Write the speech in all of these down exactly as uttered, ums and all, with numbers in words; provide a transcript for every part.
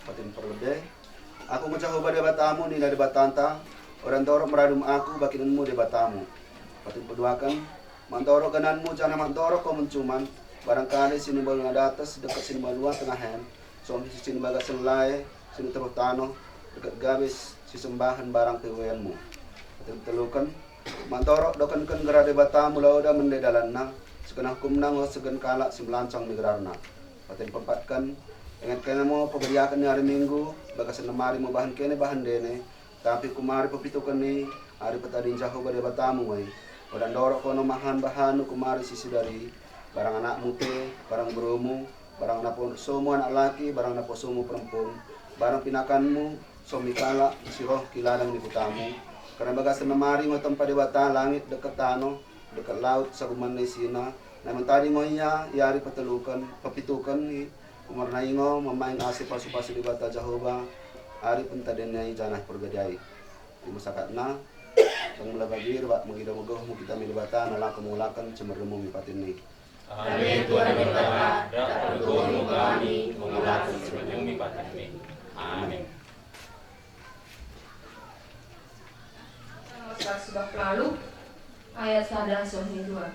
Patin perlebbe, Aku ngo Jahoba Debatamu, nina Debatanta, oda ndorok meradum Aku bakinenmu debatamu. Patin peduaken, mak ndorok gananmu janah mak ndorok ko mencuman, barangkali sinimbaluan dates dekket sinimbaluan tengah en, songgih sinibagasen lae, sini teruh tanoh, dekket gabe sisembahen barang pe uenmu. Patin petelluken, mak ndorok dokenken gerar Debatamu la oda mende dalanna, sikenah ukumna ngo segen kalak si melancong mi gerarna. Patin peempatken, enget kene mo pebadiaken ni ari Minggu, bagasen nemari mo bahan kene bahan ndene, tapi ukum ari pepituken i, ari petading Jahoba Debatamu ngo i. Oda ndorok kono mahan bahannu ukum ari sisudari, barang anakmu pe, barang berumu, barang naposomu anak laki, barang naposomu perempung, barang pinakanmu, soh mi kalak si roh ki ladang ni kutamu. Kerna bagasen nemari ngo tempa Debata langit dekket tanoh, dekket laut sagumanna isina, nai mentading ngo ia i ari petelluken, pepituken i, kumerna i ngo memaing ase pasu-pasu Debata Jahoba, ari pentadingna i janah perbadia i. Imo sakatna, tong mula bagi rebbak mengido megohmu kita mi Debata, nalako mengulaken cemmeremu mi patinni. Ale Tuhan Debata, dak pergegohmu kami mengulaken cemmeremu mi patinmi. Amin. Seratus dua puluh, ayat sada soh mi dua.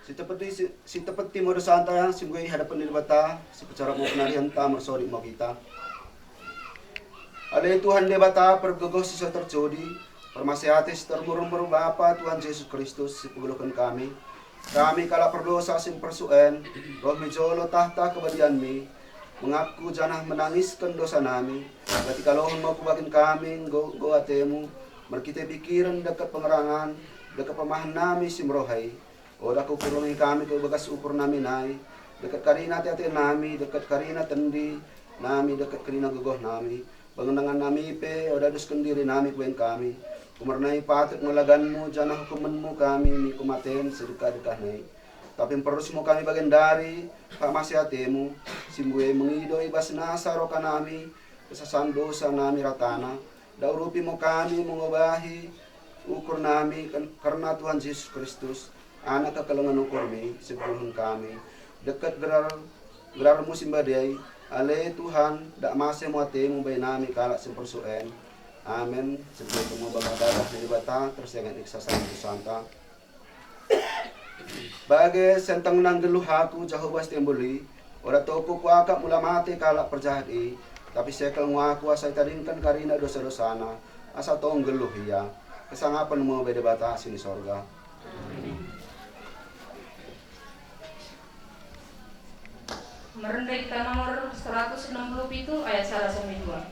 Sitepeti, si, sitepeti mo dosanta si enggo i hadepen ni Debata, sipecerrep mo penarihenta, mersodip mo kita. Ale Tuhan Debata pergegoh si so tercodi, permaseh ate si termurmur, Bapa Tuhan Jesus Kristus si pegeluhken kami. Kami kalak perdosa si mpersuk en, roh mi jolo tahta kebadianmi, mengaku janah menangisken dosa nami, bati kalohon mo kubakin kami nggo, nggo atemu, merkite pikiren dekket pengerangen, dekket pemahan nami si meroha i. Oda kuukur lengi kami ku bagas ukur nami nai, dekket karina ate-ate nami, dekket karina tendi nami, dekket karina gegoh nami, pengenangen nami pe oda dusken diri nami kubaing kami. Kumerna i patut ngo laganmu janah hukumenmu kami mi kumaten sidekkah-dekkahna i. Tapi mperus mo kami bagendari, pakmaseh atemu, si mbue mengido i bas nasa roka nami, kesasan dosa nami ratana, dak urupi mo kami mengobahi ukur nami ken-, kerna Tuhan Jesus Kristus, Anak kekelengen ukurmi, si pegeluhen kami, dekket gerar, gerarmu si mbadia i, ale Tuhan, dak maseh mo atemu bai nami kalak si mpersuk en. Amen. Sipegeluhken mo bagah darah ni Debata, terus enget i kesasan dosanta. Bage sentengna nggelluh aku, Jahoba Sitembul i, oda toko kuakap mula mate kalak perjahat i, tapi sekel ngo aku asa itadingken karina dosa-dosana, asa tong nggelluh ia. Kesangapen mo bai Debata sini sorga. Merende kita nomor seratus enam puluh pitu ayat sada sampai dua.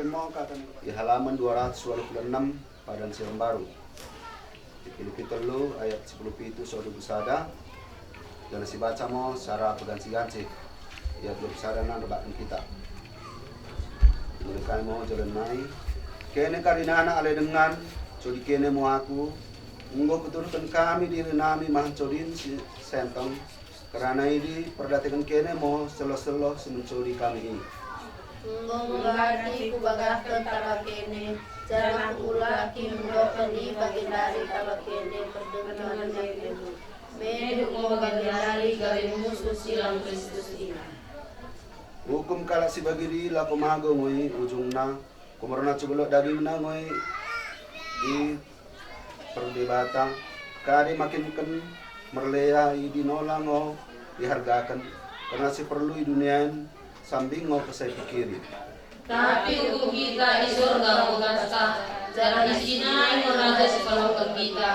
I halaman dua ratus waluh puluh enem, Padan Siar Mbaru. I Pilipi tellu ayat sipuluh pitu soh dua puluh sada. Janah sibaca mo secara pegansih-gansih. Ayat dua puluh sada ndebaken kita. Mulai kami mo jalan nai. Kene karinana ale dengan, codi kene mo aku. Enggo kuturutken kami diri nami mahan codin si sentong. Kerana idi perdateken kene mo selloh-selloh si mencodi kami i. Enggo menggati kubagahken taba kene, janah kuulaki mendokken i bagendari taba kene perdenganen nai. Meduk mo bagendari gabe musuh silang Kristus i. Ukum kalak si bagidi lako mago ngo i ujungna, kumerna cubeluak dagingna ngo i iperdebata, kade makinken merlea idi nola ngo ihargaken, kerna si perlu i dunia en sambing ngo kesai pikiri. Tapi ukum kita i sorga ngo gaska, janah isi nai ngo Raja si palohken kita,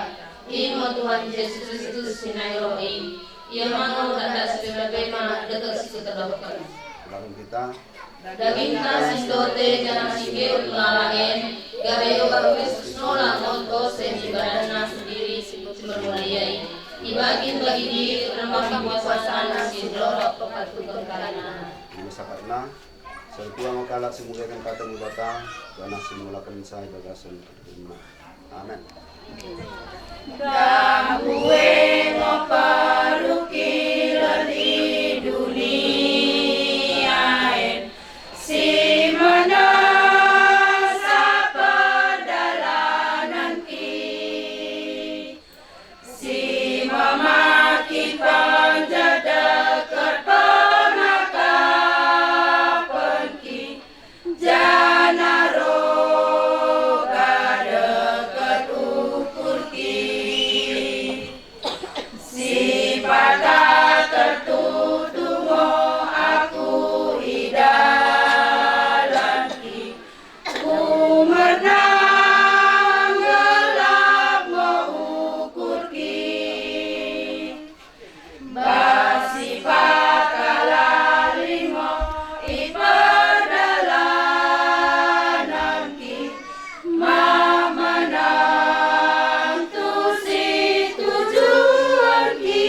i mo Tuhan Jesus Kristus si nai roh i. Ia ma ngo tanda si pepema dekket si kutedokken. Ulangen kita. Dagingta si ndote janah si nggeut melala en, gabe iobah Kristus nola ngo tose mi badanna sendiri si mermulia i. Ibagin bagidi rembak kuasana si ndorok pepatuken karinana. Imo sakatna, sai tua ngo kalak si muliaken kata Dibata, janah si mengulakensa i bagasen kegeluhenna. Amen. Dak mbue ngo perukilen i dunia en, si menesa perdalanenki, si memaking penjedekket penakapenki, janah roga dekket ukurki. Sipata tertutup ngo aku i dalanki, kumerna nggelap ngo ukurki. Bas sipata lalling ngo i perdalanenki, ma menentu situjuenki.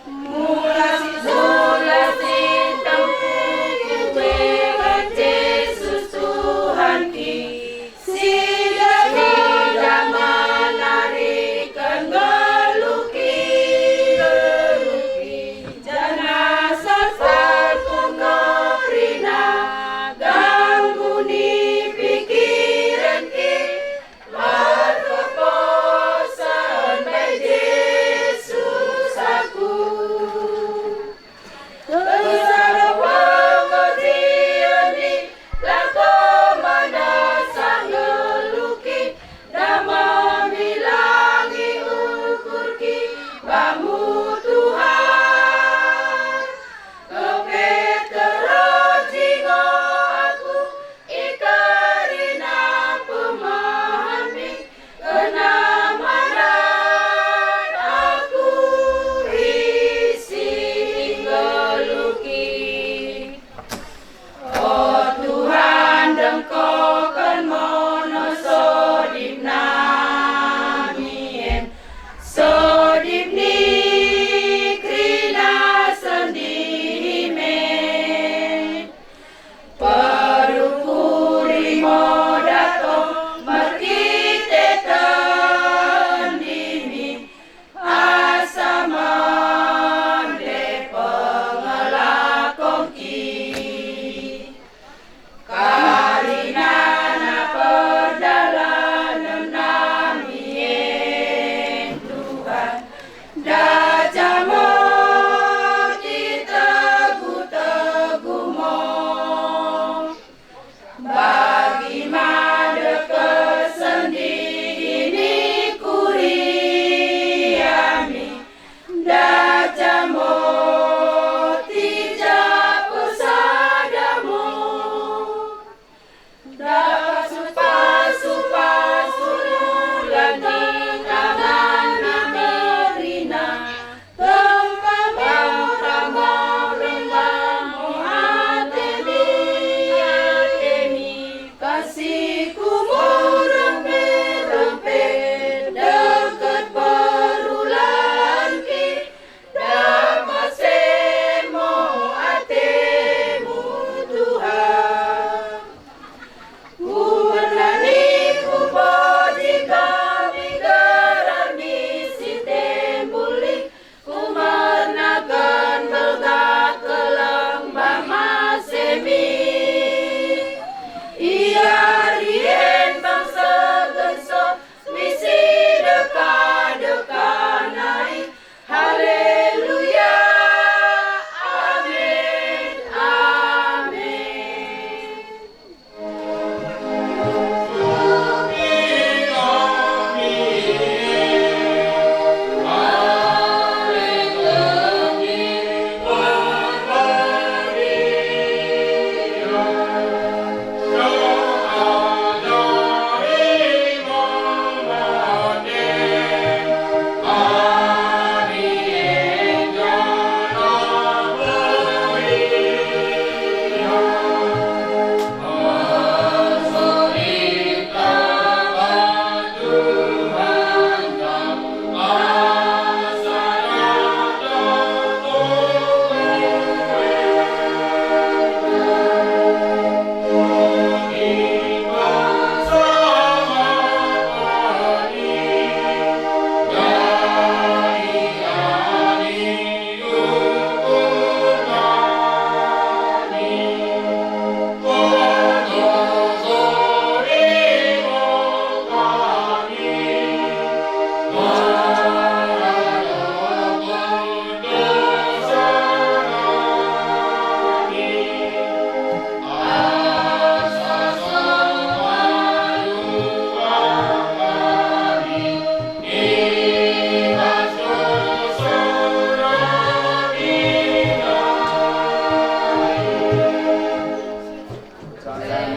Mula situjuenki tempuhku, Jesus Tuhanki. Si nggeda menariken nggeluhki, janah sasat pun ngo kerina, ganggu ni pikirenki, perkeposen bai Jesus aku. Kessa pengertian i lako menesa nggeluhki, dame milangi ukurki bamu Tuhan. Kepet keroji ngo aku i kerina pemahanmi, kerna madat aku isi nggeluhki. O Tuhan, dengkoken mo no sodip nami en, sodip ni kerina sendiri me. Perukuri mo datu merkite tendimi, asa mende pengelakongki. Karinana perdalanen nami en, Tuhan, ndaja mo itegu-tegu mo. Bagi ma dekket sendiri ni kuriami, ndaja mo tija pesada mo. Dak pasu-pasu ulang ni tangan ni kerina, tempa mo rambau-rambau mo atemi.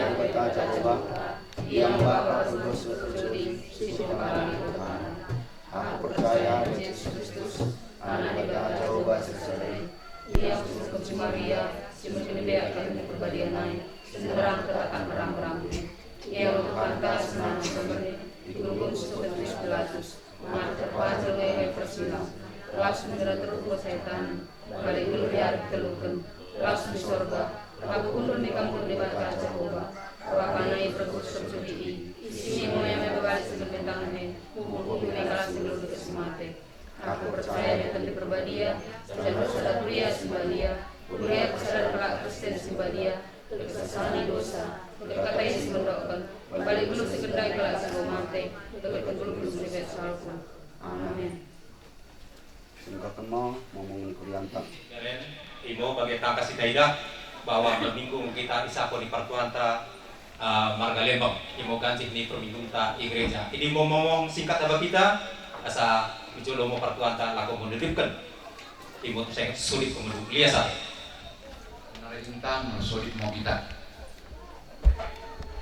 Dibata Jahowa, ia mo Bapa perbuat sukacita, si menghalangi kota. Aku percaya Jesus Kristus, Anak Dibata Jahowa si kursada i, ia kusuruh si Maria, si merkiteken Bapa Perbadia nai, si nderrang kekataken orang-orang. Ia ruh kanta senang sembelih, igugum si Pontius Pilatus, mate terpajal i kayu persilang, laus menderra terus kuasa i taneh, balik nggeluh i ari ketelluken, laus mi sorga, labuh kundul mi kampung Dibata Jahowa, Bapa nai perbuat sukacita i, isi mo ia mebebali si merpentangen e, menghukum i kalak si nggeluh dekket si mate. Aku percaya i Bapa Perbadia, janah sada kuria si mbadia, kuria persadan kalak Kristen si mbadia, dekket sesala ni dosa, dekket kata i si mendokken, balik nggeluh si kenndah i kalak si enggo mate, dekket kenggeluhen si lit salpu. Amin. Sinekkerken mo momong ni kurianta. Imo bage tangkas kita idah bahwa perminggu kita isako ni partuanta, eh, marga Lembang, imo ganjih ni perminggunta i gereja. Idi mo momong singkat taba kita, asa mi jolo mo partuanta lako mendedipken. Imo tersenget sodip pemedu liasa. Nari intan sodip mo kita.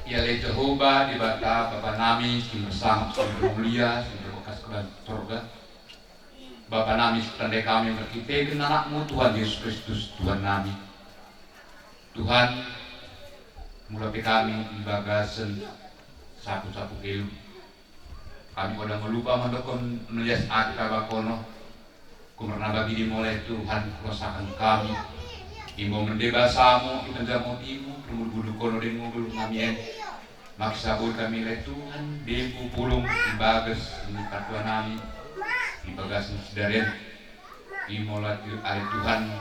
Ia ale Jahowa Dibata Bapa nami, si mersangap, si mulia, si terbekas keban sorga. Bapa nami, sitandai kami merkiteken Anakmu Tuhan Jesus Kristus, Tuhan nami. Tuhan, mula pe kami ibagasen sapu-sapu nggeluh, kami oda melupa mendokken melias ate taba kono, kumerna bagidi mo ale Tuhan kuasaken kami, imo mende basamu, ipenjah mo utingmu, permudu-mudu kono deng nggeluh nami en. Maksa boi kami ale Tuhan, dempu pulung ibagas ni partua nami, ibagasen sidari en. Imo ale Tuhan,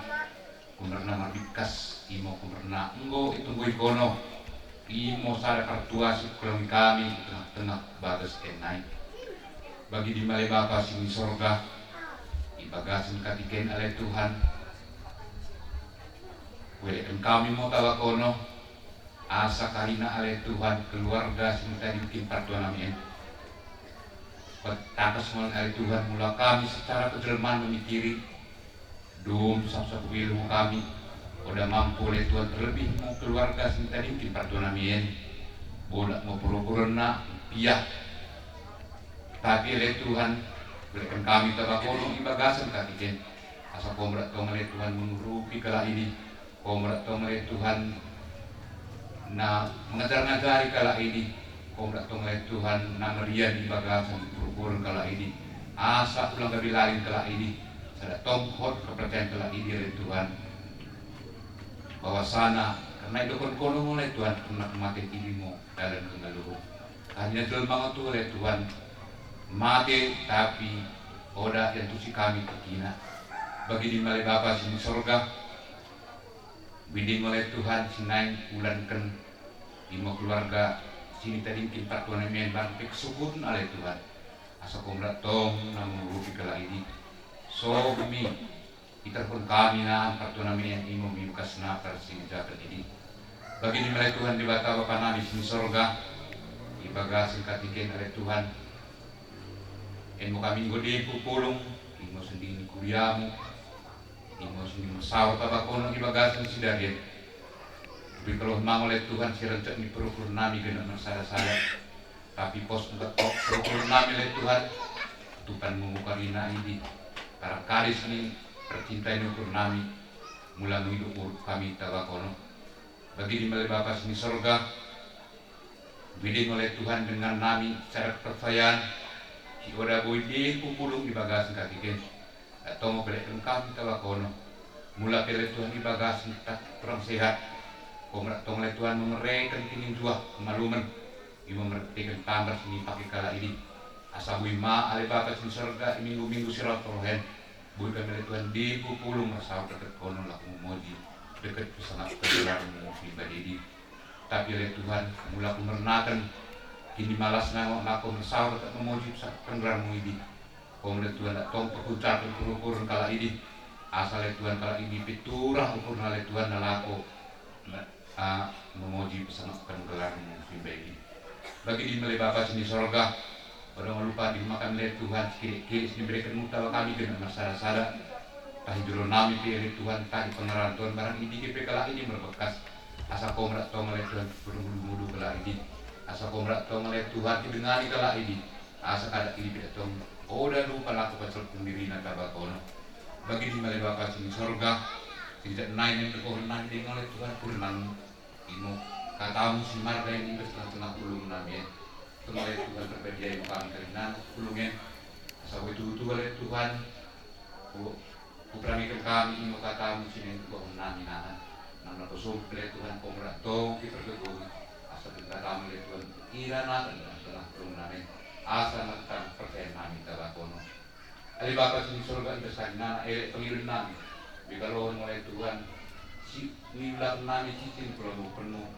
kumerna marbikkas, imo kumerna enggo itunggui kono, imo sada partua si kulangi kami i tengah-tengah bagas en nai. Bagidi mo ale Bapa si ni sorga, ibagasen katike en ale Tuhan, kueleken kami mo taba kono, asa karina ale Tuhan keluarga si mitadingken partua nami en. Tangkas mo ale Tuhan mula kami secara kejelmaan memikiri, dom sapu-sapu nggeluh mo kami, oda mampu ale Tuhan terlebih mo keluarga si mitadingken partua nami en. Bodak mo perukurenna, piah. Tapi ale Tuhan, kueleken kami taba kono ibagasen katike en. Asa Kom dak tong ale Tuhan mengurupi kalak idi. Kom dak tong ale Tuhan na mengajar-ngajari kalak idi. Kom dak tong ale Tuhan na merian ibagasen perukuren kalak idi. Asa ulang gabe lalin kalak idi. Sada tong hot kepercayaen kalak idi ale Tuhan. Bahwasana kerna idokken kono ngo ale Tuhan, kerna kematen idi mo dalan kenggeluhen. Karina jelma ngo tuhu ale Tuhan, mate tapi oda iantusi kami titina. Bagidi mo ale Bapa si ni sorga, bage ngo ale Tuhan si naing kuulanken imo keluarga si mitadingken partua nami en, barang pe kesukuten ale Tuhan. Asa Kom dak tong na mengurupi kalak idi. Soh mi iterpun kami nai partua nami en, imo mi bekasna persingejaken idi. Bagidi mo ale Tuhan Dibata Bapa nami si ni sorga, ibagasen katike en ale Tuhan. En mo kami enggo dempu pulung, imo sending ni kuriamu, imo sending mersaor taba kono ibagasen sidari en. Tapi kelloh ma ngo ale Tuhan si rencek ni perukuren nami genep mersada-sada. Tapi pos enggo tok perukuren nami ale Tuhan, tupan mo ngo karina idi. Karna kade sini percinta ni ukur nami, mula mengido urup kami taba kono. Bagidi mo ale Bapa si ni sorga, bage ngo ale Tuhan dengan nami sada kepercayaan, si oda boi dempu pulung ibagasen katike en. Dak tong ngo peleken kami taba kono. Mula pe ale Tuhan ibagasen tak kurang sehat. Kom dak tong ale Tuhan memereken kininjuah kemalumen. Imo merkiteken tambar si nipake kalak idi. Asa boi ma ale Bapa si ni sorga i minggu-minggu si rot roh en. Boi kami ale Tuhan dempu pulung mersaor dekket kono lako memoji dekket pesangapken gelarmu si mbadia idi. Tapi ale Tuhan, mula kumernaken kinimalasna ngo lako mersaor dekket memoji pesangapken gelarmu idi. Kom ale Tuhan dak tong perkuncarken perukuren kalak idi. Asa ale Tuhan kalak idi pe turah ukurna ale Tuhan nalako, ah, memoji pesangapken gelarmu si mbadia idi. Bagidi mo ale Bapa si ni sorga, oda ngo lupa dima kami ale Tuhan si kidek-kidek si niberekenmu taba kami genep mersada-sada. Tah i jolo nami pe ale Tuhan, tah i pengeran Tuhan barang i dike pe kalak idi merbekas. Asa ko merak tong ale Tuhan, pudung-pudung kalak idi. Asa ko merak tong ale Tuhan, kidengani kalak idi. Asa kadak idi pidak tong, oda lupa lako pacelpung dirina taba kono. Bagidi ma ale Bapa sini sorga, sini nai nai dekohon nai deng ale Tuhan, pudung nang imo katamu si marga ini i tengah-tengah pulung nami en. Tong ale Tuhan perbadia imo kami kerina pulung en. Asa boi tuhu-tuhu ale Tuhan, Ku, kuperangiken kami imo katamu sini enggo nami nahan. Nang naposom ale Tuhan ko merak tong kipergegohi. Asa katamu ale Tuhan ira nahan tengah-tengah pulung nami. Asa metang percaya nami taba kono. Ale Bapa sini sorga, ibas kami nana elek pengiring nami. Bikalohon ale Tuhan, si niulaken nami sisini pelombok penuh.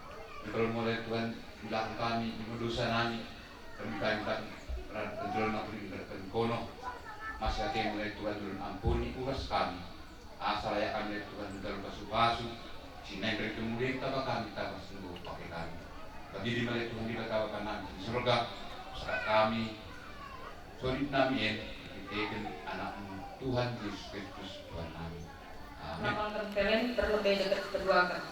Bikalohon ale Tuhan, ulaken kami imo dosa nami. Kami kaingat rad penjolom aku diingatken kono. Masa kami ale Tuhan, tulun ampuni uras kami. Asa layak kami ale Tuhan, menjalo pasu-pasu. Sinai beri kemulian taba kami, taba sungguh pake kami. Bagidi ma ale Tuhan Dibata Bapa nami sini sorga, serah kami, sodip nami en, merkiteken Anakmu Tuhan Jesus Kristus Tuhan nami. Amin. Lamal tempelen terlebih deket keduaken.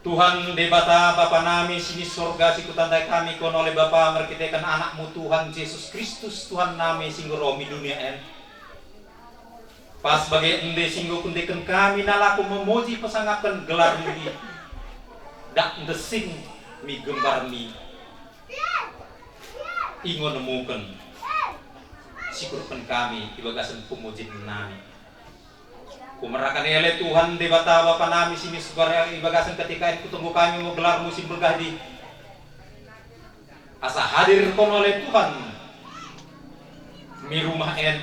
Tuhan Debata, Bapa nami sini sorga, sikutandai kami kono ale Bapa merkiteken Anakmu Tuhan Jesus Kristus, Tuhan nami si enggo roh mi dunia en. Pas bage ende si enggo kuendeken kami nalako memuji pesangapken gelarmu i, dak ndessing mi gembarmi. Ingo nemuken, sikuruhken kami ibagasen pemujin nami. Kumerahken i ale Tuhan Debata Bapa nami sini sorga, ibagasen katika en kutunggu kami mo gelarmu si mbergah idi. Asa hadir kono ale Tuhan mi rumah en,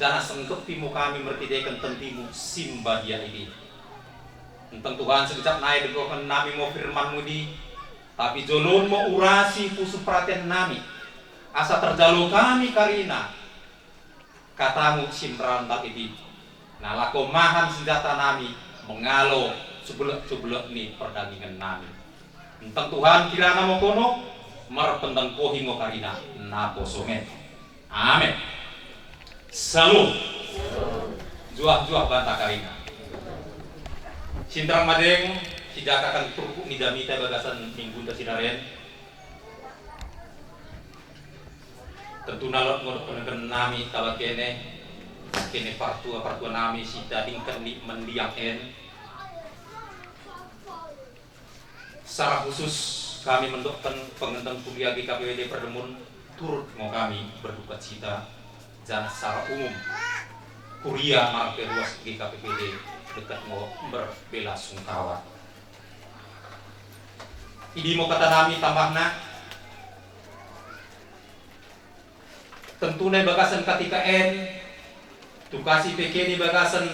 janah senggepi mo kami merkiteken tentimu si mbadia idi. Nteng Tuhan, sekejap nai dekohken nami mo firmanmu idi. Tapi jolon mo urasi pusuh peraten nami, asa terjalo kami karina katamu si merandal idi, nalako mahan senjata nami mengalo cubelek-cubelek ni perdagingen nami. Nteng Tuhan kirana mo kono, merpendengkohi ngo karina naposo met. Amen. Syalom. Njuah-njuah banta karina. Sinderrang madeng, sijakaken turpuk ni jamita bagasen minggunta sidari en. Tentuna lot ngo dokkenken nami taba kene, kene partua-partua nami sitadingken ni mendiang en. Secara khusus kami mendokken pengenteng kuria G K P P D Perdemun, turut ngo kami berduka cita, janah secara umum kuria marang pe ruas G K P P D dekket ngo mberbela sungkawa. Idi mo kata nami tambahna, tentuna ibagasen katika en, tukasi pe kene ibagasen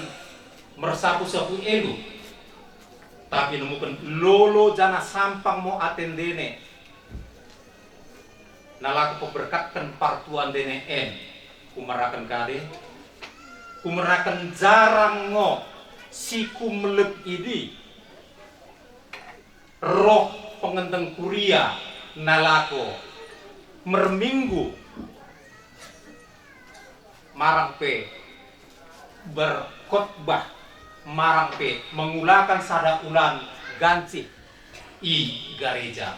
mersapu-sapu elu, tapi nemuken lolo janah sampang mo ate ndene nalako pemberkatken partua ndene en. Kumeraken kade, kumeraken jarang ngo sikumelek idi roh pengenteng kuria nalako merminggu marang pe berkhotbah marang pe mengulaken sada ulaan gansih i gareja.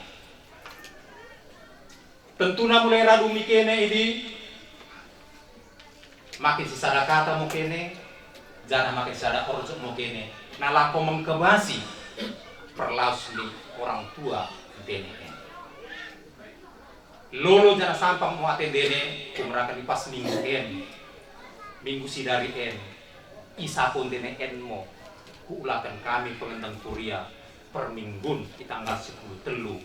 Tentuna mulai radu mi kene idi, makin sisada kata mo kene, janah makin sisada orjok mo kene, nalako mengkebasi perlaus ni orang tua ndene en. Lolo janah sampang mo ate ndene, kumeraken i pas minggu en, minggu sidari en, i sapo ndene en mo kuulaken kami pengenteng kuria perminggun i tanggal sepuluh tellu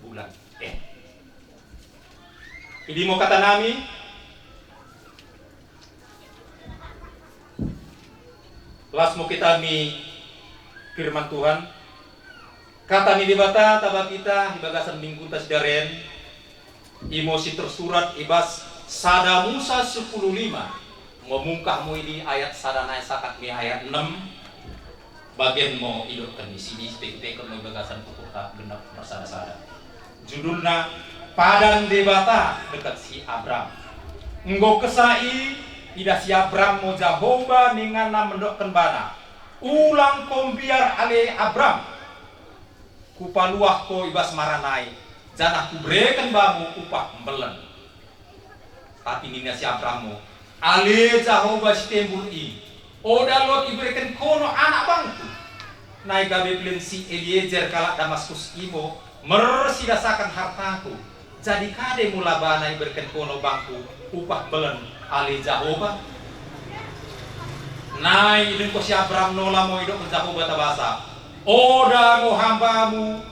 bulan en. Idi mo kata nami, las mo kita mi firman Tuhan. Kata ni Dibata taba kita ibagasen minggunta sidari en, imo si tersurat ibas sada Musa sepuluh lima. Ngo mungkah mo idi ayat sada nai sakat mi ayat enem. Bagen mo idokken isini, sitekut-tekut mo ibagasen ukurta genep mersada-sada. Judulna, Padan Dibata dekket si Abram. Enggo kessa i, idah si Abram mo Jahoba ninganna mendokken bana, "Ulang ko mbiar ale Abram. Kupaluah ko ibas mara nai, janah kubereken bamu upah mbellen." Tapi nina si Abram mo, "Ale Jahoba Sitembul i, oda lot ibereken kono anak bangku. Nai gabe pellin si Eliezer kalak Damaskus i mo mersidasaken hartaku. Jadi kade mo la bana ibereken kono bangku upah mbellen ale Jahoba?" Nai idengko si Abram nola mo idokken Jahoba tabasa, "Oda ngo hambamu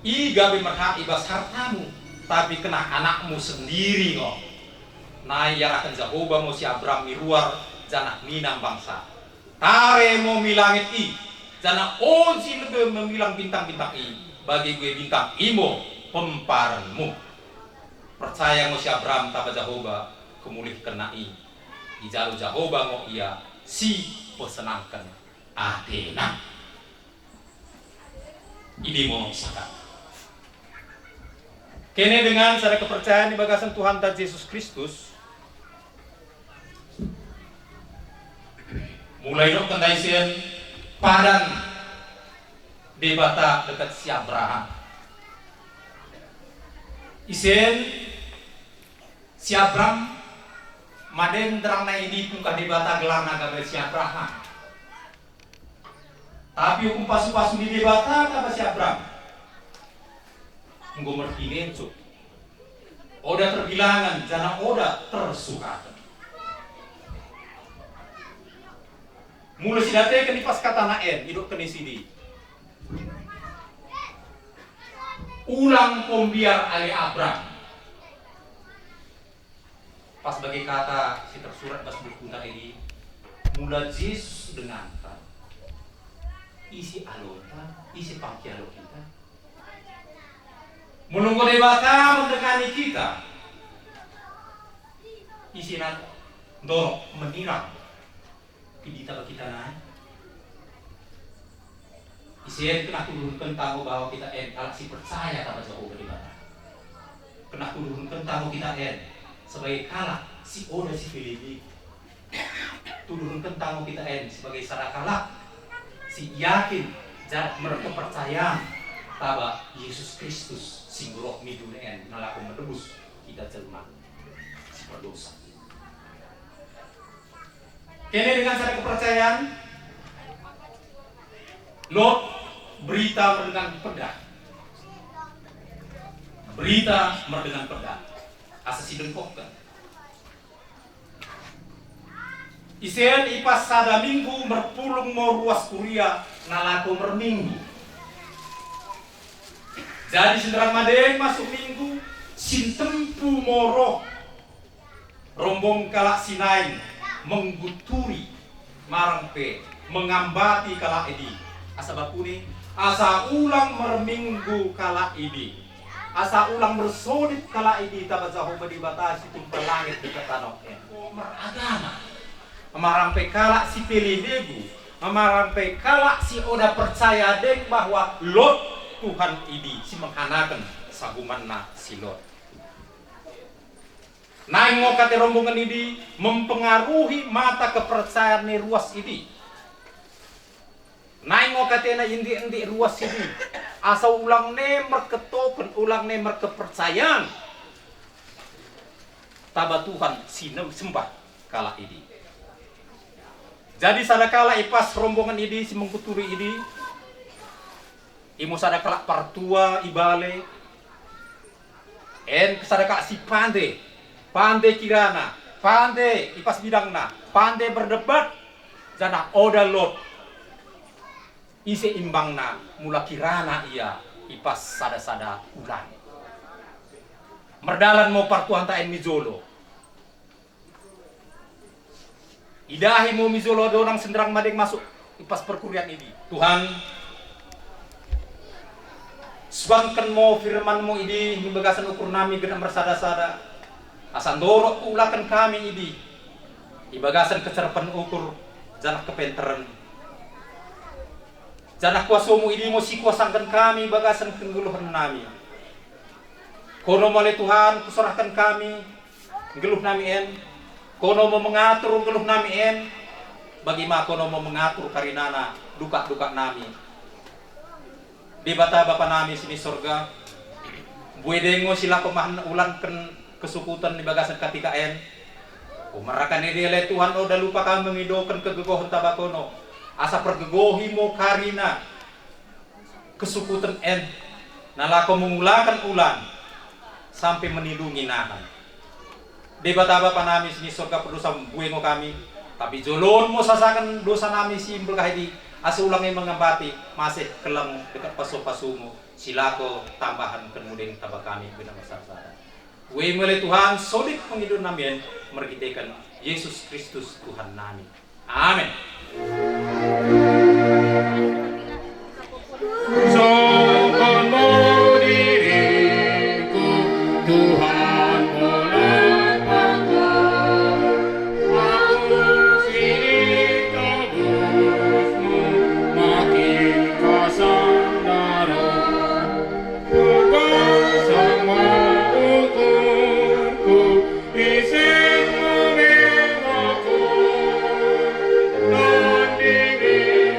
i gabe merhak ibas hartamu, tapi kennah anakmu sendiri ngo." Nai iarahken Jahoba mo si Abram mi ruar, janah nina mbangsa, "Tare mo mi langit i, janah oji lebe memilang bintang-bintang i, bage bue bintang i mo pemparenmu." Percaya ngo si Abram taba Jahoba, kumulih kennah i. Ijalo Jahoba ngo ia si pesenangken atena. Idi mo sakat. Kene dengan sada kepercayaan ibagasen Tuhanta Jesus Kristus, mulai dokken isen padan Dibata dekket si Abraham. Isen si Abram madeng nderrang nai idi pungkah Dibata gelarna gabe si Abraham. Tapi ukum pasu-pasu ni Dibata taba si Abram enggo merpinenco. Oda terbilangen janah oda tersukaken. Mula sidateken i pas katana en, idokken isidi, "Ulang ko mbiar ale Abram." Pas bage kata si tersurat bas bukunta idi, mula Jesus denganta, ise alonta, ise pangkialo kita? Molo enggo Debata mendengani kita, ise na ndorok menirang idi taba kita nai? Ise en kennah tuduhken tano bahwa kita en kalak si percaya taba Jahowa Debata. Kennah tuduhken tano kita en sebagai kalak si oda sipelebegu. Tuduhken tano kita en sebagai sada kalak si yakin janah merkepercayaen taba Jesus Kristus si enggo roh mi doni en nalako menebus kita jelma si perdosa. Kene dengan sada kepercayaan, lot berita merdengan peddah. Berita merdengan peddah. Asa sidengkohken. Isen i pas sada minggu merpulung mo ruas kuria nalako merminggu. Jadi sinderrang madeng masuk minggu, sintempu mo roh rombong kalak si naing mengguturi marang pe mengambati kalak idi. Asa bakune, asa ulang merminggu kalak idi. Asa ulang mersodip kalak idi taba Jahowa Debata si tumpah langit dekket tanoh en. Meragama. Marang pe kalak si pelebegu. Marang pe kalak si oda percaya deng bahwa lot Tuhan idi si menghanaken sagumanna si lot. Naing ngo kate rombongen idi mempengaruhi mata kepercayaan ni ruas idi. Naing ngo katena indik-indik ruas idi, asa ulang ne merketoken, ulang ne merkepercayaan taba Tuhan si nem-, sembah kalak idi. Jadi sada kalak i pas rombongen idi si mengguturi idi, imo sada kalak partua i bale, en sada kalak si pande, pande kirana, pande i pas bidangna, pande berdebat, janah oda lot ise imbangna mula kirana ia i pas sada-sada ulang. Merdalan mo partuanta en mi jolo. Idahi mo mi jolo donang sinderrang madeng masuk i pas perkurian idi. Tuhan, suangken mo firman-Mu idi i bagasen ukur nami genep mersada-sada, asa ndorok kuulaken kami idi i bagasen kecerpen ukur janah kepenteren. Janah kuasa-Mu idi mo sikuasaken kami i bagasen kenggeluhen nami. Kono mo ale Tuhan, kuserahken kami nggeluh nami en, kono mo mengatur nggeluh nami en, bagi ma kono mo mengatur karinana dukak-dukak nami. Debata Bapa nami si ni sorga, mbue deng ngo si lako mahan ulanken kesukuten i bagasen katika en. O, merrakan idi ale Tuhan, oda lupa kami mengidoken kegegohen taba kono, asa pergegohi mo karina kesukuten en, nalako mengulaken ulan sampe menilungi nahan. Debata Bapa nami si ni sorga, perdosa mbue ngo kami, tapi jolon mo sasaken dosa nami si mbelgah idi, asa ulang ngo mengambati maseh kelleng dekket pasu-pasumu, si lako tambahen kenmu deng taba kami genep mersada-sada. Mbue mo ale Tuhan, sodip pengidoen nami en merkiteken Jesus Kristus Tuhan nami. Amen. Sokonmu diriku, Tuhan, mulai aku. Aku silik tebusmu, makin kasar darah. Tugas sama ukurku, isen mengenaku, dan diri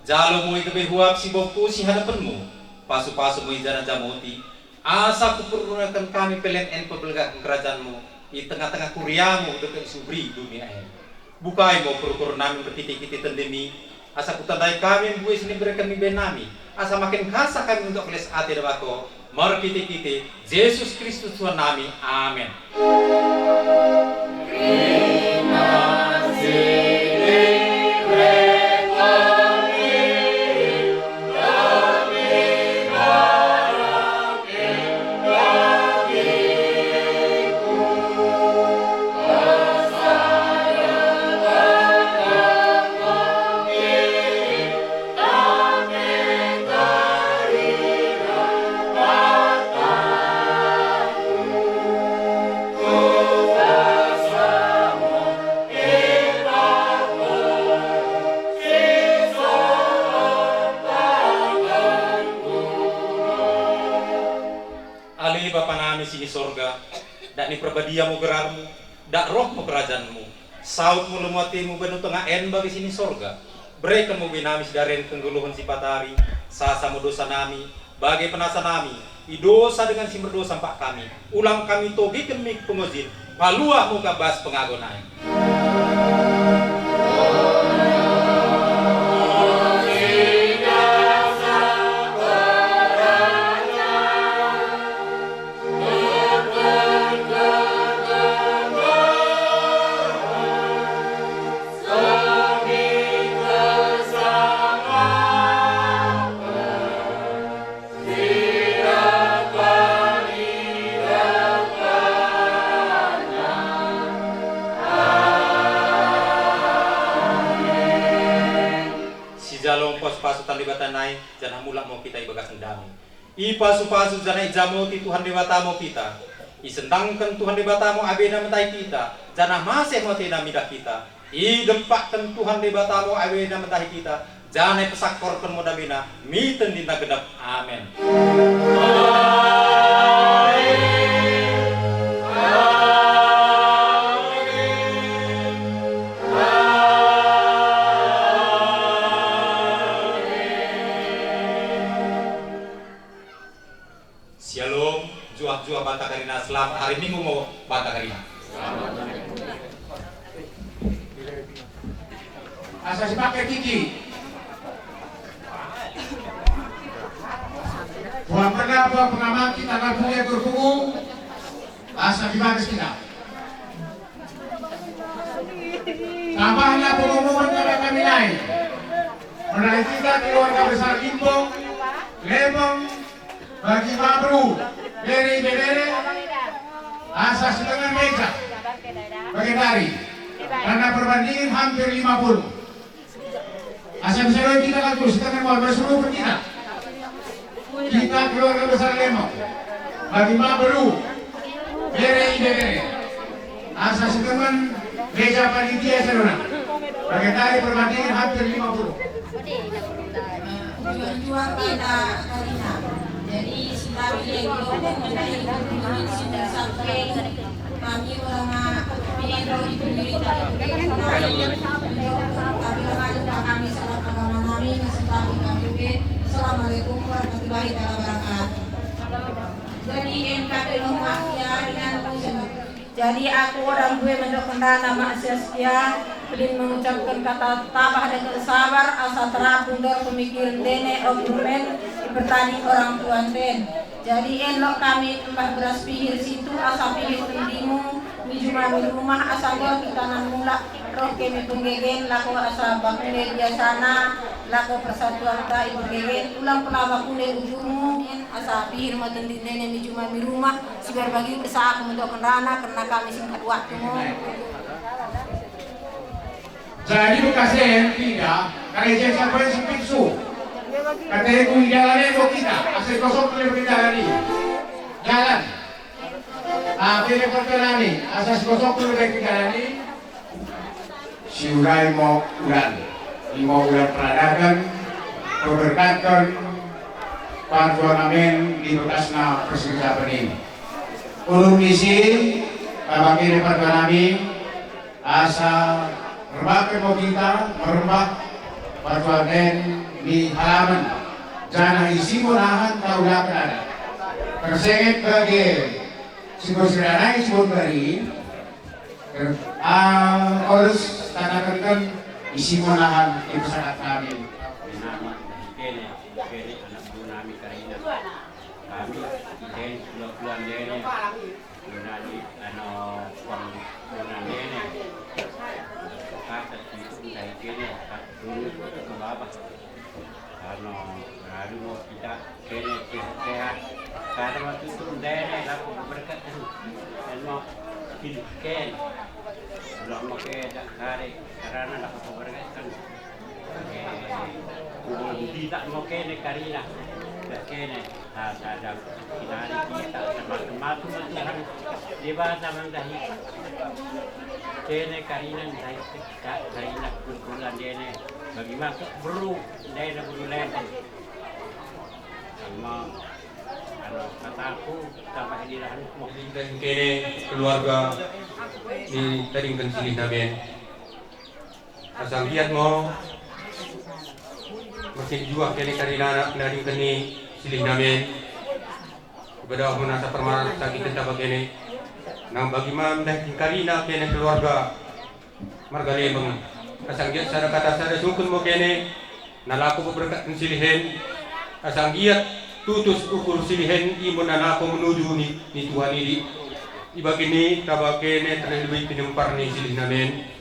Jalo mo i gabe huap si bongku si hadepenmu, pasu-pasu mo i janah jamoti, asa kupergunaken kami pellin en pebelgahken kerajaenmu i tengah-tengah kuriamu dekket si huberi dunia en. Bukai mo perukuren nami merkite-kite tendemi, asa kutandai kami mbue si niberrekenmi bai nami, asa makin kasa kami untuk kelles ate daba ko, merkite-kite Jesus Kristus Tuhan nami. Amen. Ale Bapa nami si ni sorga, dak niperbadia mo gerarmu, dak roh mo kerajaenmu, saut mo lemo atemu banu tengah en bage si ni sorga. Berreken mo bai nami sidari en kenggeluhen sipatari, sasa mo dosa nami, bage penasa nami, i dosa dengan si merdosa mpak kami. Ulang kami togeken mi pengojin, paluah mo ka bas pengago nai. Sijalo pasu-pasu tan Debata nai, janah mulak mo kita i bagasen dame. Ipasu-pasu janah ijamoti Tuhan Debata mo kita. Isendangken Tuhan Debata mo abena mendahi kita, janah maseh mo atena midah kita. Idempakken Tuhan Debata mo abena mendahi kita, janah ipesakkorken mo damena mi tendinta gennep. Amen. Syalom, njuah-njuah banta karina, selamat hari Minggu mo banta karina. Asa sipake tiki. Buang pernah buang pengamal kita, lagu ya berhubung. Asa dibagas kita. Tambahna pengumuman kepada kami nai. Mendahi kita keluarga besar Limbong, Lembong, bagi Mabru, Bere, Bebere, asa sitengen meja. Bagendari. Karena perbandingan hampir lima puluh. Asa bisa roi kita kan terus, kita kan mau berseru kita. Kita keluarga besar Lembong. Bagi Mabru, Bere, Bebere. Asa sitengen meja panitia saudara. Bagendari perbandingan hampir lima puluh. Jual-jual kita karina. Jadi, si kami yang diopen mengenai itu, si sampai kami orang, ah, pindah di pendiri, tapi orang kami salah agama nami, si kami kami. Assalamualaikum warahmatullahi wabarakatuh. Jadi, en kate rumah ya dengan Jadi aku orang due mendokken rana maksiat ia, pellin mengucapken kata tabah dekket sabar, asa terapung dor pemikiren ndene ogumen ipertani orang tua nden. Jadi en lok kami embah beras pihir situ, asa pihir tendimu mi juma mi rumah, asa dor kita nan mulak roh ke mi penggegen, lako asa bakune biasana, lako persatuanta ipergegen, ulang pela bakune ujurmu, asa pihir mo tendi ndene mi juma mi rumah, si berbagi esa aku mendokken rana, kerna kami singkat waktu mo. Jadi bekas en, tidak, kareja siapa yang sempit su. Kateku jalan eko kita, asa kosong lebih jalan ini. Jalan. Tapi eko jalan ini, asa kosong lebih jalan ini. Siurai mo uran, imo uran peradaten, peberkatken, partua namen di bekasna persintaben i. Ulun misi, tabakene partua nami, asa merembakken mo kita, merembah, Partuaken ni halaman, janah isi mo nahan taulaken adat. Tersenget bage siboan sirana i siboan kari, ter-, ah, oles katakenken isi mo nahan ipesakat kami. Kene, kene anak buah nami karina. Kami, kene, kula-kula ndene. Nani, ano, pang, nani, nene. Kata itu, ndai kene, kata dulu, ke bawah. Ano, baru mo kita kene, sehat-sehat. Kata waktu itu, ndene, laku berkat tu. Ano, pilih ken. Ulang mo ke, dak kare, karena laku berkat kan. Kubul dita mo kene karina. Dak kene. Sada kinari kita, sama-sama Tuhan Debata mendahi. Kene karina mendahi ka-, karina kumpulan dene. Bagi masuk beru, dene beru lempeng. Sama, kalau kataku, tambah ini lah. Kene keluarga ni tadingken silih namen. Asa nggiat mo, mersin juah kene karina anak nadingken ni silih namen. Ibadah mo nasa permaran sakiten taba kene. Nang bagi ma mendahi karina kene keluarga marga Lembeng. Asa nggiat sada kata sada sungkun mo kene, nalako peberkatken silih en. Asa nggiat tutus ukur silih en imo nalako menuju ni, ni Tuhan idi. Ibagi ni taba kene terlebih pinempar ni silih namen.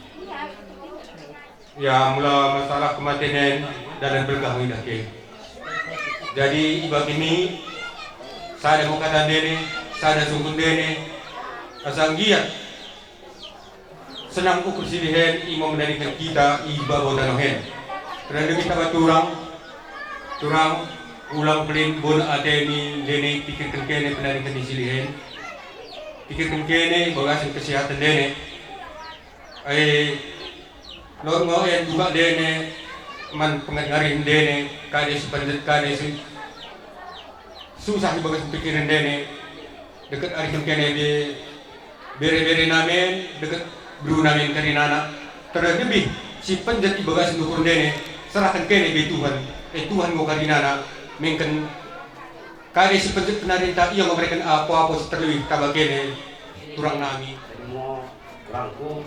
Ya, mula masalah kematen en, dalan belgah ngidah ke. Jadi, ibagi ni, sada mo kata ndene, sada sungkun ndene, asa nggiat senang ukur silih en imo menadingken kita i babo tanoh en. Terlebih taba turang, turang, ulang pellin bona ate ni ndene pikirken kene penadingken ni silih en. Pikirken kene ibagasen kesehatan ndene. Ai, lot ngo en juga ndene, man pengadengari ndene, kade si pendet, kade si susah ibagasen pikiren ndene, dekket ariken kene be bere-bere namen, dekket beru namen karinana, terlebih si pendet ibagasen ukur ndene, serahken kene be Tuhan, eh, Tuhan ngo karinana, mengken kade si pendet penarinta ia ngo mereken apo-apo si terlebih taba kene turang nami. Mo, turangku.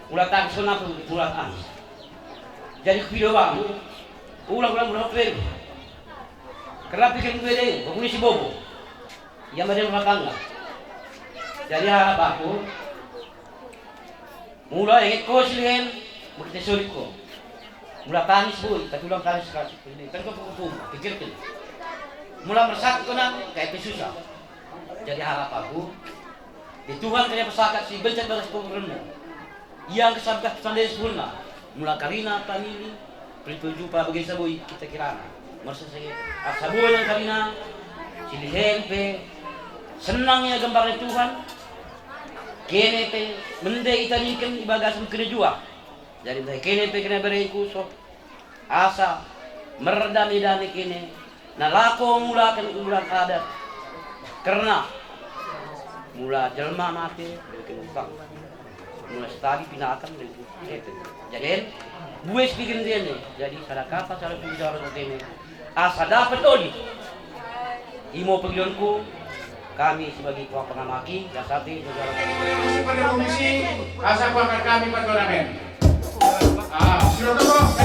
Ulang tahun sona pun ulang tahun. Jadi kupido bangku. Ulang, ulang, ulang, ulang. Kerna pikir ku ede, bakune si bobo. Ia made rumah tangga. Jadi aha bangku. Mula enget ko silih en, merkite sodik ko. Mula tangis boi, tapi ulang tangis sekali. Kan ko pungpung, pikirken. Mula mersakit ko nang, kae pe susah. Jadi harap aku, di Tuhan kene pesakat si bencet bagas pengukurenmu. Ia engke sabkah pesan desa sempurna. Mula karina kami ni, perlu jumpa bagi saboi kita kirana. Mersa sege, asa boi nang karina, silih en pe, senang ia gembar ni Tuhan, kene pe, mende itadingken ibagasen kene juah. Jadi mende kene pe kene berengku so. Asa merdame-dame kene, nalako mulaken ulang adat. Kerna mula jelma mate, dengken utang. Mula sitabi pinaken, dengken eten. Jadi en, bues pikiren ndene. Jadi sada kata, sada tujuan kene. Asa dapet oli. Imo pengiluanku, kami sibagi kuah pengamaki, dasati saudara kami. Asa kuah kami padonamen. Ah, silakan, Bos.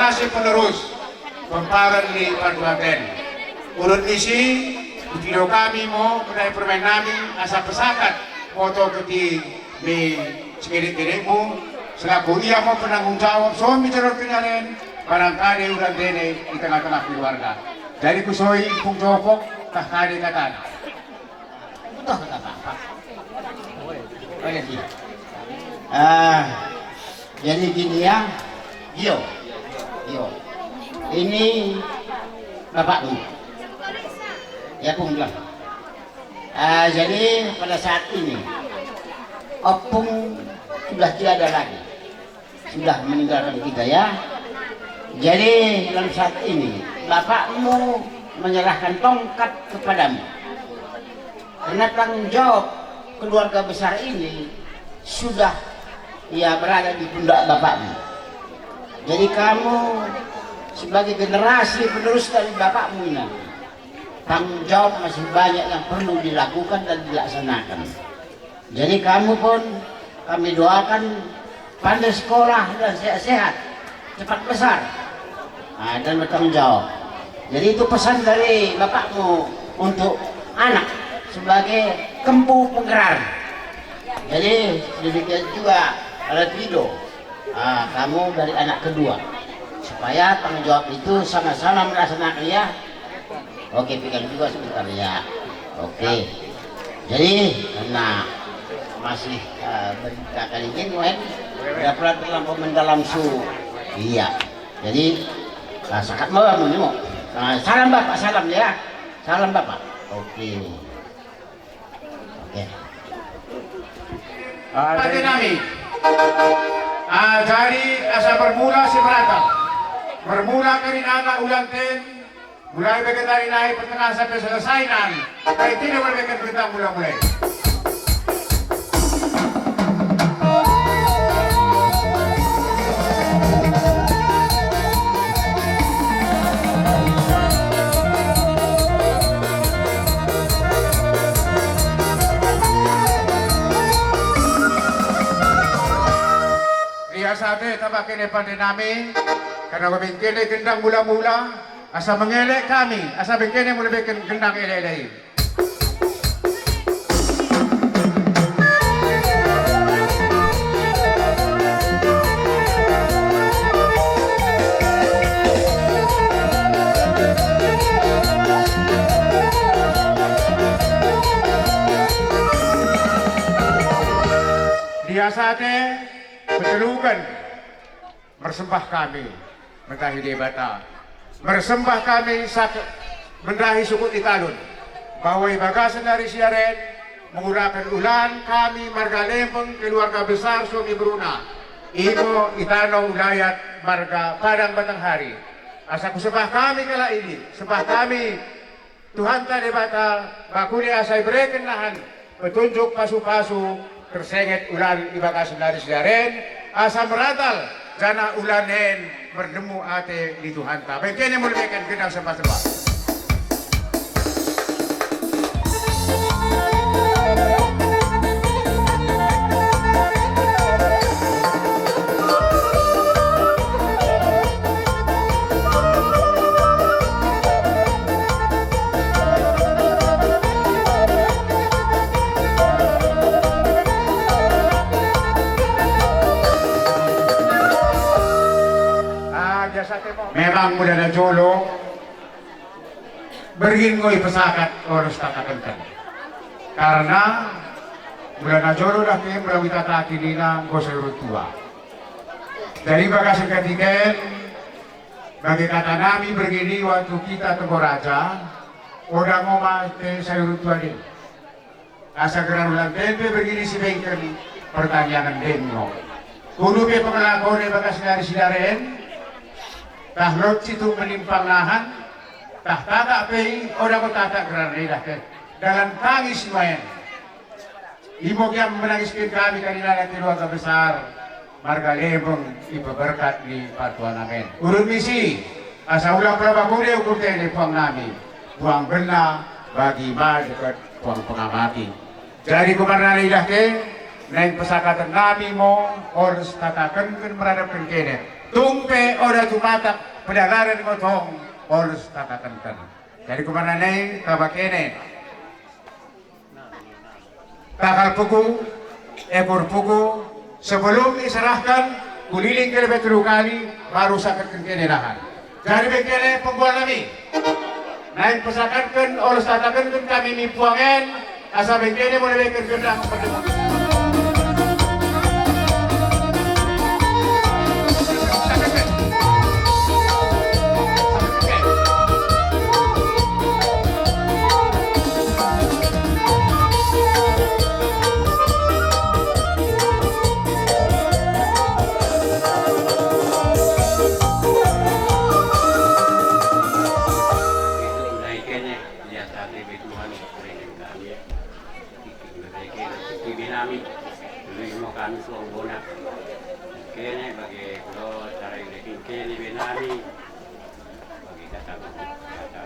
generasi penerus pemparen ni partua ten. Urut misi, ipido kami mo mendahi permaen nami asa pesakat mboto keti mi sekedek-kedekmu, selaku ia mo penanggung jawab soh mi jeror kejaren, barangkali ulang tene i tengah-tengah keluarga. Jadi kusoi ipung jopok, tah kade katana. Betul kata Bapak. Oh, iya, iya. Ah, jadi gini ya, Gio. Gio. Ini bapakmu. Ya, Pung, bilang. Ah, jadi pada saat ini, Opung sudah tiada lagi. Sudah meninggalkan kita, ya. Jadi, dalam saat ini, bapakmu menyerahkan tongkat kepadamu. Karena tanggung jawab keluarga besar ini sudah, ya, berada di pundak bapakmu. Jadi, kamu sebagai generasi penerus dari bapakmu ini, tanggung jawab masih banyak yang perlu dilakukan dan dilaksanakan. Jadi kamu pun kami doakan pandai sekolah dan sehat-sehat, cepat besar, ah, dan bertanggung jawab. Jadi itu pesan dari bapakmu untuk anak sebagai kempu penggerak. Jadi demikian juga Lepido. Ah, kamu dari anak kedua. Supaya tanggung jawab itu sama-sama melaksanakan, ya. Oke, pegang juga sebentar, ya. Oke. Jadi, karena masih, eh, berita kali ini, wen, udah pula terlampau mendalam su. Iya. Jadi, ah, sakat mau, mau, mau. Ah, salam Bapak, salam, ya. Salam Bapak. Oke. Oke. Ah, jadi nami. Ah, jadi asa bermula si merata. Bermula karinana ulang ten, mulai bage tari nai pertengahan sampai selesai nan. Baik, tidak boleh bage tentang mula-mulai. Riasa te taba kene pande nami, karna bengkene gendang mula-mula, asa mengelek kami, asa bengkene mula beken gendang elek-elek. Riasa te, peteluken. Mersembah kami mendahi Debata. Mersembah kami sak-, mendahi sukut i talun. Bahwa i bagasen ari siaren, mengulaken ulaan kami marga Lembeng keluarga besar suami beruna. Imo i tanoh ulayat marga Padang Batanghari. Asa kusembah kami kalak idi, sembah kami Tuhanta Debata, bakune asa ibereken nahan petunjuk pasu-pasu tersenget ulaan i bagasen ari siaren, asa merantal janah ulaan en mernemu ate ni Tuhanta. Bengkene mula beken gendang sembah-sembah. Memang mula najolo, bergin ngo ipesakat oros tatakenken. Karna mula najolo dahken mula itataki nina enggo sai urut tua. Jadi bagasen katika en, bage kata nami bergin i waktu kita tenggo raja, oda ngo mate sai urut tua deng. Asa gerar ulang ten pe bergin i sibengken pertaniangen deng ngo. Kunu pe pengelakon i bagasen ari siaren, tah lot situk menimpang nahan, tah tatak pe i, oda ngo tatak gerarna i dahken. Dalan tangis ma en. Imo gia menangisken kami karinana keluarga besar marga Lembeng ipeberkat ni partua nami en. Urut misi, asa ulang pella bakune ukur tene puang nami, puang benna bagi ma dekket puang pengamati. Jadi kumarna i dahken, naing pesakaten nami mo oros tatakenken meradepken kene. Tung pe oda tumatak pedalaren ngo tong oles tatakenken. Jadi kumarna nai taba kene. Takal pugu, ekor pugu, sebelum iserahken, kuliling kene bai tellu kali, baru saketken kene dahan. Jadi bai kene penggual nami. Naing pesaketken oles tatakenken kami mi puang en, asa bai kene mo lebeken gendang perdebut. Kene, lias ate bai Tuhan, kene kami. Kene bai kene, kene bai nami. Tuli mo kami suang bona. Kene bage kulo cara ilekin kene bai nami. Bage kata, kata.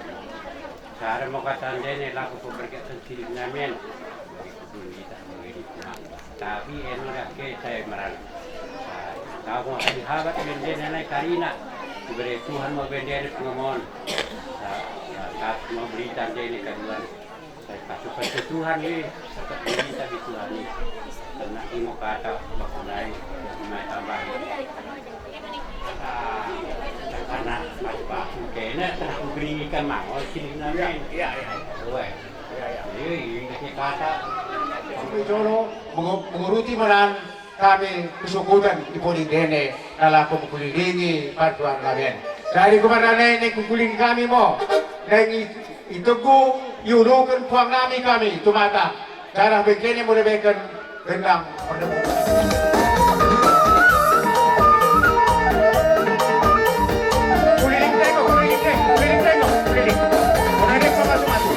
Cara mo kata ndene lako peberkatan silik nami en. Bage kudun kita, bage di rumah. Tapi eno dah ke saya merana. Tau mo sahabat bendena nai karina. Ibere Tuhan mo bendena pengemon. Tapi mo berita ndene kaduan. Saya pasu-pasu Tuhan ni, tetap berita di Tuhan ni. Karena imo kata bakunai, mai tambah. Karena pasu-pasu kene, terus kuberingikan mau sini nami. Iya, iya. Iya, iya. Iya, iya. Iya, iya, kata. Sampai jolo mengu-, menguruti meran kami kesukuten i podi ndene, nalako mengkulilingi bantuan kami en. Jadi kumarna nai, nai kukulilingi kami mo, nai i-, itegu, iuluken puang nami kami, tumata. Cara bai kene mo lebeken gendang perdebut. Kuliling tengok, kuliling tengok, kuliling tengok, kuliling. Kuliling pemasu-masu.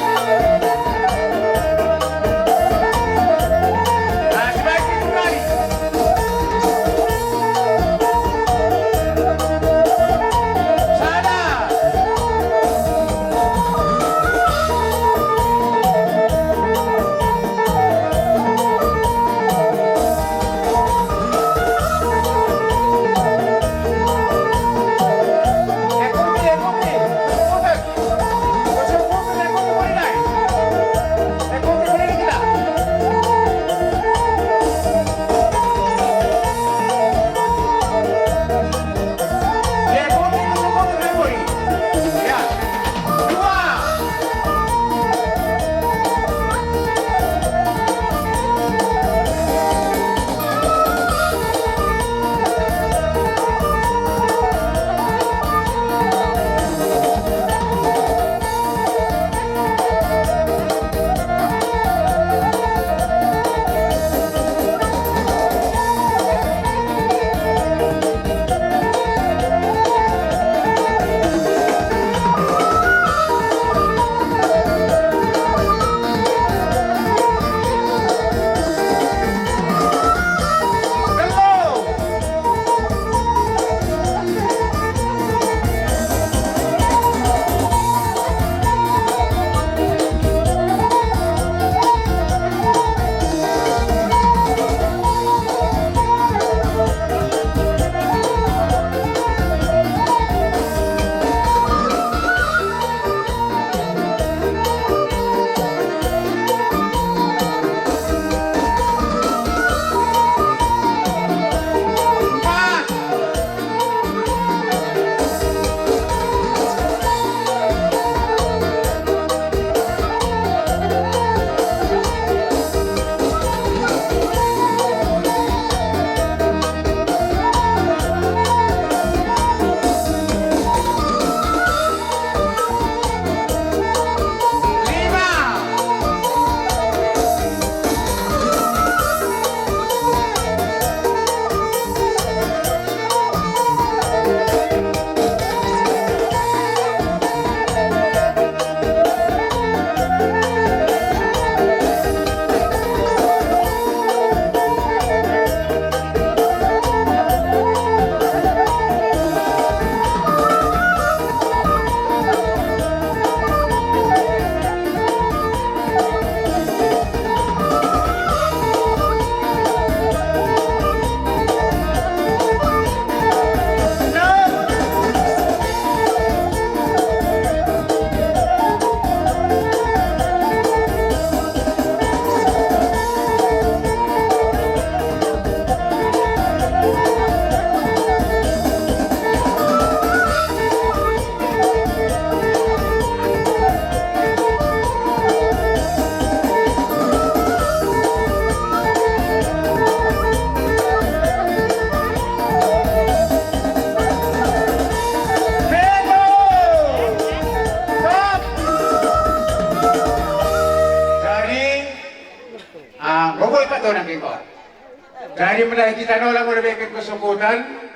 Jadi mendahi kita nola mo lebeken kesunggutan,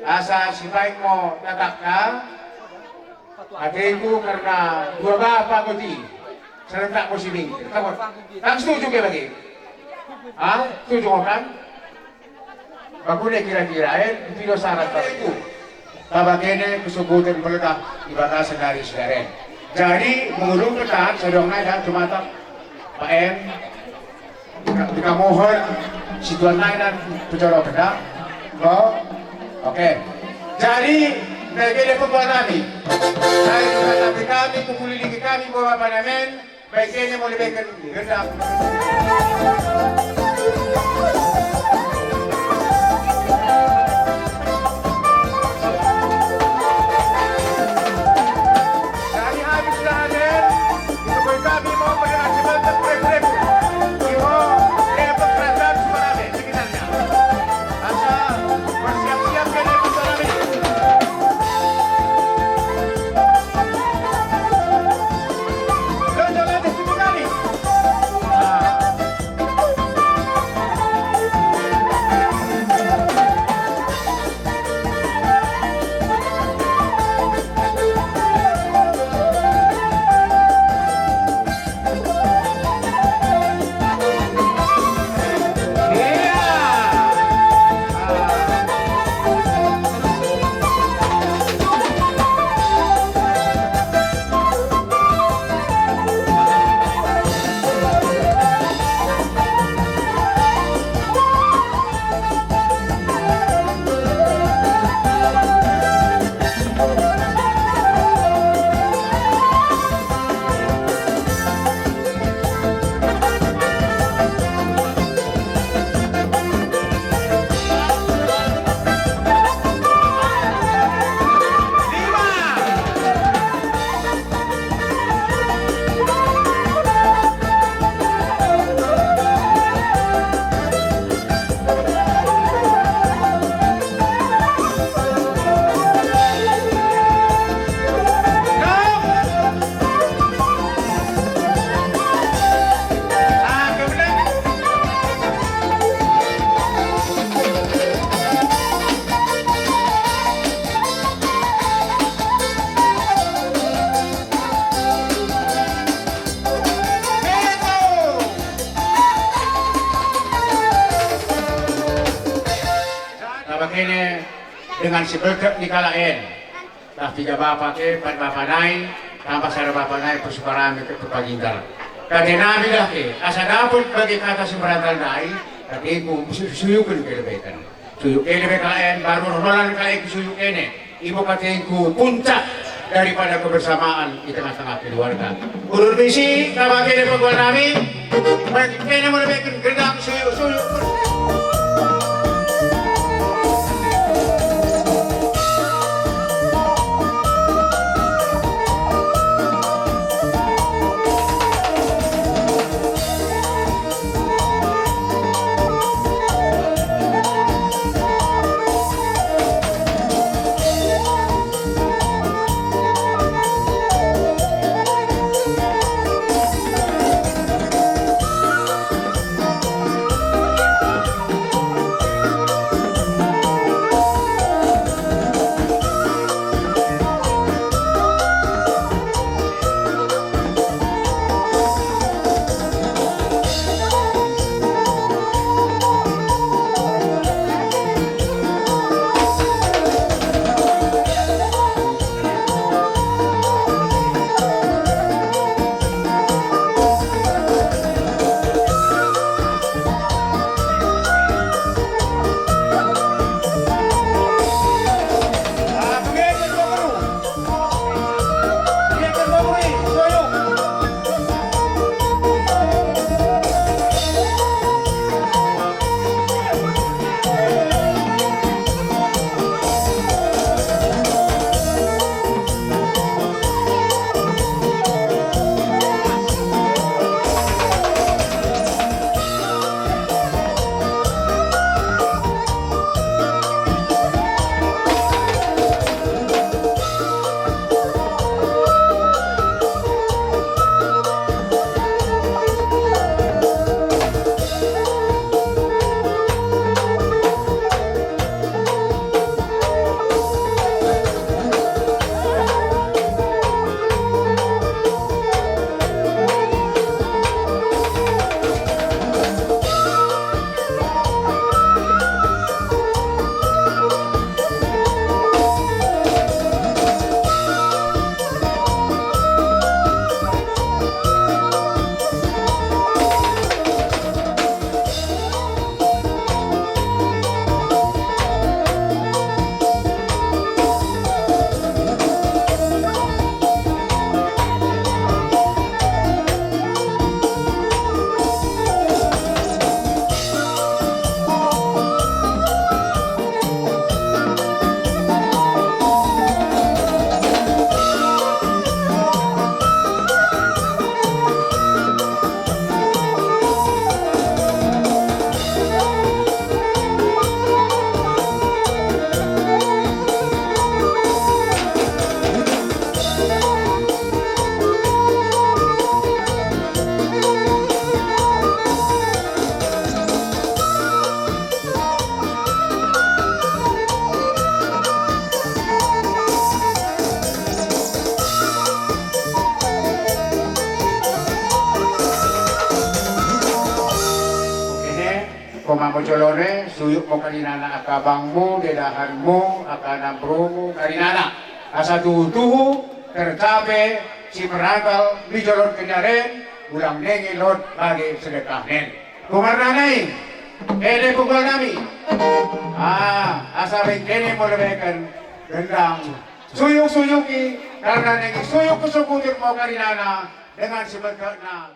asa sibaing mo tagakta, atengku kerna dua bapa koti, serentak mo sibing. Tang setuju ke bagi? Ah, setuju kan? Bakune kira-kira, eh, pido sarat bangku. Taba kene kesunggutan peledah i bagasen ari sidari en. Jadi, mengulung ketan, sedong nai dah, Tumatap, Pak En, kita mohon, situan nai dah, pecolok kedah. Ko? Oke. Jadi, bagi kene pengkuan kami. Dari kami, kukulilingi kami, bawa apa namen, baik kene mo lebeken gendang. Jadi habis dah hadir, itu pun kami mo pada acara berprek-prek. Imo, eh, berperasaan sebarang. Asa bersiap-siap kene pengkuan kami. Taba kene dengan sibeltek ni kalak en. Tah piga bapa ke, pat bapa nai, tambah sada bapa nai, persukaran ke perpaginter. Kate nami dah ke, asa dapet bage kata si merantal ndai, tapi ku su-, suyuken ke lebeken. Suyuk ke lebe kalak en, baru nola kalak en kusuyuk kene. Imo katengku puncak daripada kebersamaan di tengah-tengah keluarga. Ulur misi, taba kene pengkuan nami, baik kene mo lebeken gendang suyuk-suyuk. Mamo jolone, suyuk mo karinana aka bangmu, dedahanmu, aka namborumu karinana. Asa tuhu-tuhu tercape si meranggal mi jolon kennaren, ulang nenge lot bage sedekahnen. Kumarnana i, ende pungkul nami. Ah, asa bengkene mo lebeken gendang suyuk-suyuk i, karna nenge suyuk kusukuten mo karinana dengan si merketna.